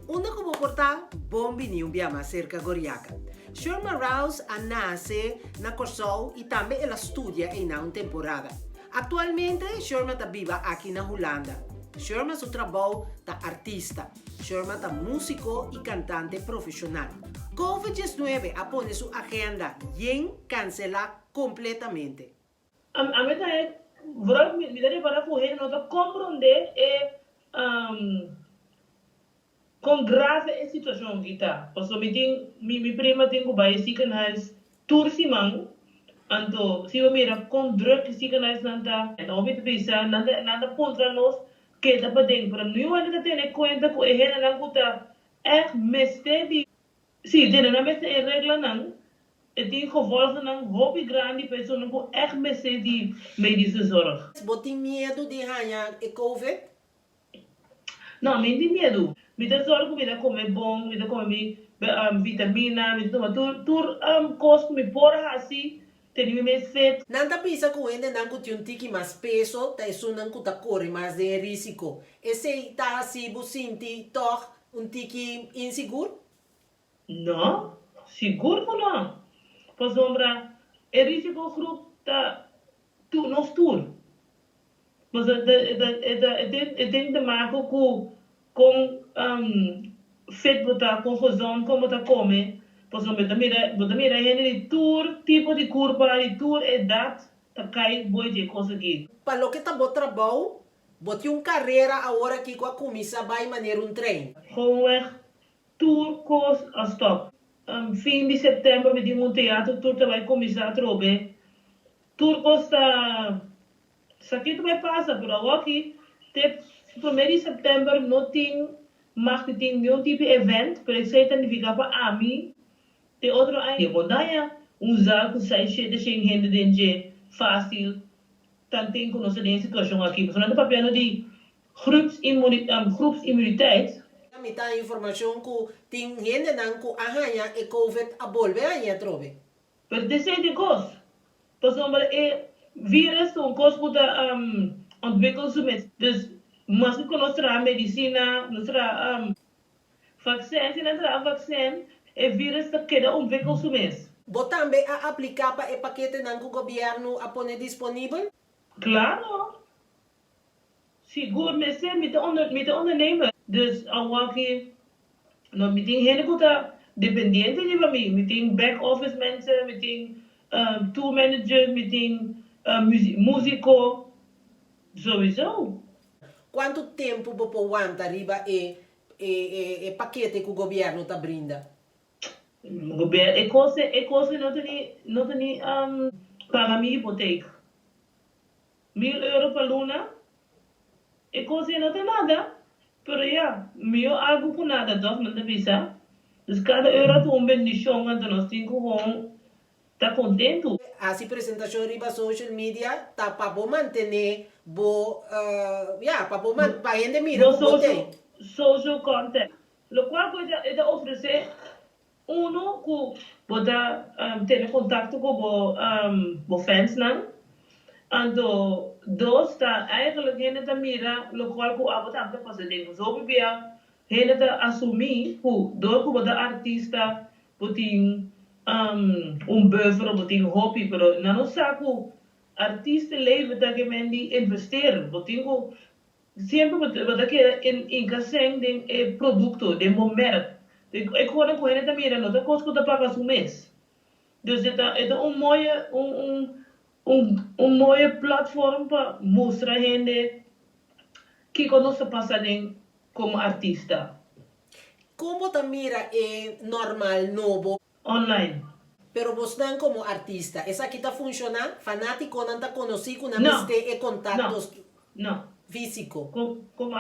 Unda ku bo por ta, bon bini un bia mas serka Goriaka. Sherma Rouse a nase na Kòrsou i tambe el a studia einan un temporada. Aktualmente Sherma ta biba aki na Hulanda. Sherma su trabou ta artista. Sherma ta músiko i kantante profeshonal. Covid 19 a pone su agenda yen kanselá kompletamente. Ami ta vooral mi ta repara ku hende no ta komprondé e kon grave e situashon aki ta. Pasobra mi tin mi prima tin ku bai e ziekenhuis tur siman, anto si bo mira kon druk e ziekenhuisnan ta. Hopi ta bisa nan ta nan ta puntra nos keda paden, pero niun hende ta tene kuenta ku e hendenan ku ta ègt mester di Sí, tene nan mester e reglanan, e tin gevolgennan hopi grandi pa esunnan ku ègt mester di medische zorg. Bo tin miedu di haña e covid? No, mi no tin miedu. Mi ta sòru ku mi ta kome bon, mi ta kome mi vitamina, mi ta tuma tur tur kos ku mi por hasi tene mi mes fit. Nan ta bisa ku hendenan ku tin un tiki mas peso ta esunnan ku ta kore mas den e risiko. Esei ta hasi bo sinti tòg un tiki insigur? No, sigur ku no. Pasobra e risikogroep ta tur nos tur. Pasobra e ta e ta e tin e tin te maken ku kon fit bo ta, kon gezond kon bo ta kome. Pasobra bo ta mira bo ta mira hende di tur tipo di kurpa, di tur edat ta kai boi di e kos aki. Pa loke ta bo trabou, bo tin un karera awor aki ku a kuminsá bai manera un trein. Gewoonweg Tur kos a stop. Fin di september mi tin un teatro tur ta bai kuminsá atrobe. Tur kos ta sa ke ta bai pasa pero awoki te prome di september no tin mag di tin niun tipo event pero esei ta nifiká pa ami te otro aña. Bo daña un zaal ku seis shete shen hende den dje fásil tanten ku nos ta den e situashon aki pasobra nan ta papiando di Groepsimmuniteit. Mi ta informacion cu tin hendenan cu a haña e covid a bolbe haña atrobe. Pero t'esei t'e cos. Pasobra e virus ta un cos cu ta ontwikkel su mes. Dus maske cu nos traha medicina, nos traha vaccin, si nan traha vaccin, e virus ta keda ontwikkel su mes. Bo tambe a aplica pa e paketenan cu gobierno a pone disponibel? Claro. Sigur mester, mi ta mi ta ondernemer, dus awaki no mi tin hende ku ta dependiente riba mi, mi tin back office mensen, mi tin tour manager, mi tin musico, sowieso. Kuantu tempu bo por wanta riba e e pakete ku gobièrnu ta brinda? Gobièrnu e kos e kos no ta ni no ta ni paga mi hipotek. Mil euro pa luna? E kos ei no ta nada, pero ya, mihó algu ku nada tòg, nan ta bisa. Dus kada euro ta un bendishon, anto nos tin ku gewoon ta kontentu. Hasi presentashon riba social media ta pa bo mantené bo, ya, pa bo pa hende mira ku bo ten. Social contact, lokual ku e ta ofresé Uno ku bo ta tene kontakto ku bo bo fansnan, anto dos ta eigenlijk hende ta mira lokual ku abo tambe ta pasa den. Pasobra hopi bia hende ta asumí ku dor ku bo ta artista bo tin un buffer of bo tin hopi, pero nan no sa ku artista leven ta ke men di investeren. Bo tin ku Siempre bo ta keda inka sèn den e produkto, den bo mèrk. E konan ku hende ta mira no ta kos ku ta paga su mes. Dus e ta e ta un mooie un un un un mooie platform pa mustra hende kiko nos ta pasa den komo artista. Kon bo ta mira e normal nobo? Online. Pero bosnan como artista, esaki ta funciona? Fanaticonan ta conoci cu nan mester e contacto fisico? No. Como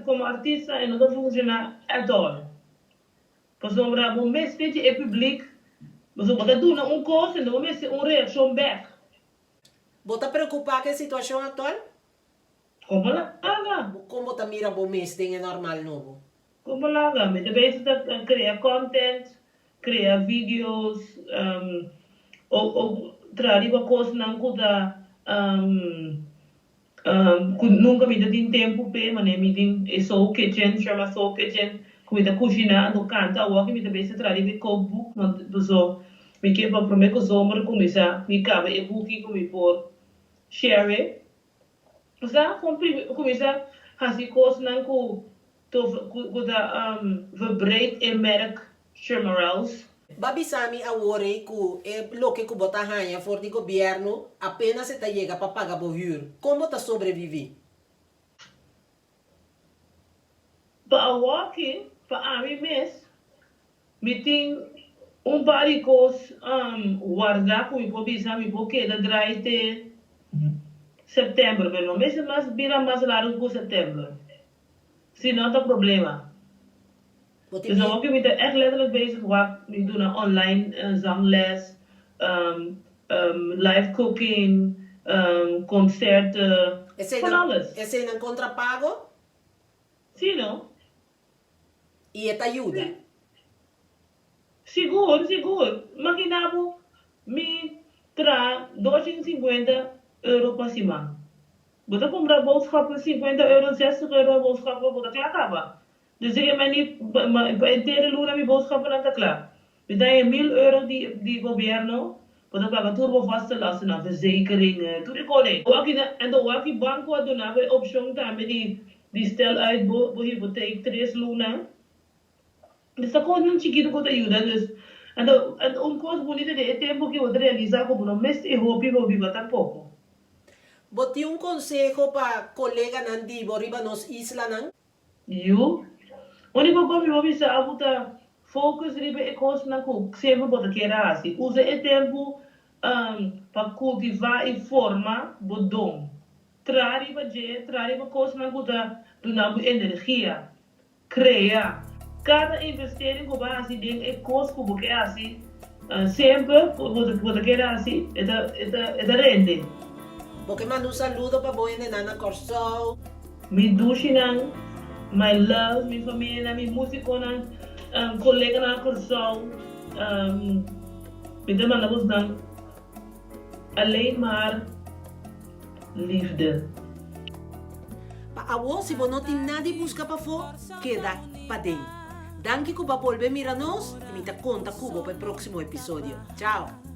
como artista e no ta funciona at all. Pasobra bo mester di e publiek, pasobra bo ta duna un cos en bo mester un reaccion bek. Bo ta preocupa cu e situacion actual? Como laga? Con bo ta mira bo mes den e normal nobo? Como laga? Mi ta bezig ta crea content, crea videos, o traha riba cosnan cu ta cu nunca mi ta tin tempo p'e, manera mi tin e Soul Kitchen, Sherma Soul Kitchen. Ku mi ta kushiná anto kanta awor ku mi ta bes ta traha riba e kookboek want paso mi ke pa promé ku zomer kuminsá mi kaba e buki ku mi por share e. Osea kon kuminsá hasi kosnan ku ku ta verbreid e merk Sherman Rouse. Ba bisa mi awor ei ku e loke ku bo ta haña for di gobièrnu apenas e ta yega pa paga bo hür. Kon bo ta sobreviví? Pa awoki, pa ami mes, mi tin un par di kos wardá ku mi por bisa mi por keda drai te sèptèmber, pero no mester mas bira mas largu ku sèptèmber, si no ta problema. Dus awoki mi ta ègt letterlijk bezig wak mi duna online zangles, live cooking, concerten, van alles. Eseinan contra pago? Sí no. Y e ta yuda? Sigur, sigur. Magina bo mi traha doscientos cincuenta euro pa siman. Bo ta cumpra boodschappen cincuenta euro, zestig euro boodschappen, bo ta cla caba. Dus e meni pa henter e luna mi boodschappennan ta kla. Mi ta haña mil euro di di gobierno, bo ta paga tur bo vaste lastennan, verzekeringen, tur e kos. Wak na anto wak e banco a duna bo e opcion tambe di di stel uit bo bo hypotheek tres luna. Dus ta kosnan chikito ku ta yuda dus. Anto anto un kos bunita den e tempo aki bo ta realisa ku bo no mester e hopi pa bo biba tampoko. Bo tin un konseho pa koleganan di bo riba nos islanan? Yu. Úniko kos mi por bisa abo ta focus riba e kosnan ku semper bo ta kier a hasi. Usa e tempu pa kultivá i forma bo don. Traha riba dje, traha riba kosnan ku ta duna bo energia. Krea. Kada investering ku bo a hasi den e kos ku bo ke hasi semper ku bo ta kier hasi, e ta e ta rende. Bo ke manda un saludo pa bo hendenan na Kòrsou. Mi dushinan, my love, mi familianan, mi musiconan, coleganan na Corsou, mi ta manda bosnan alleen maar liefde. Pa awor si bo no tin nada di buska pafó, keda paden. Danki ku bo a bolbe mira nos i mi ta konta ku bo pa e próksimo episodio. Chao!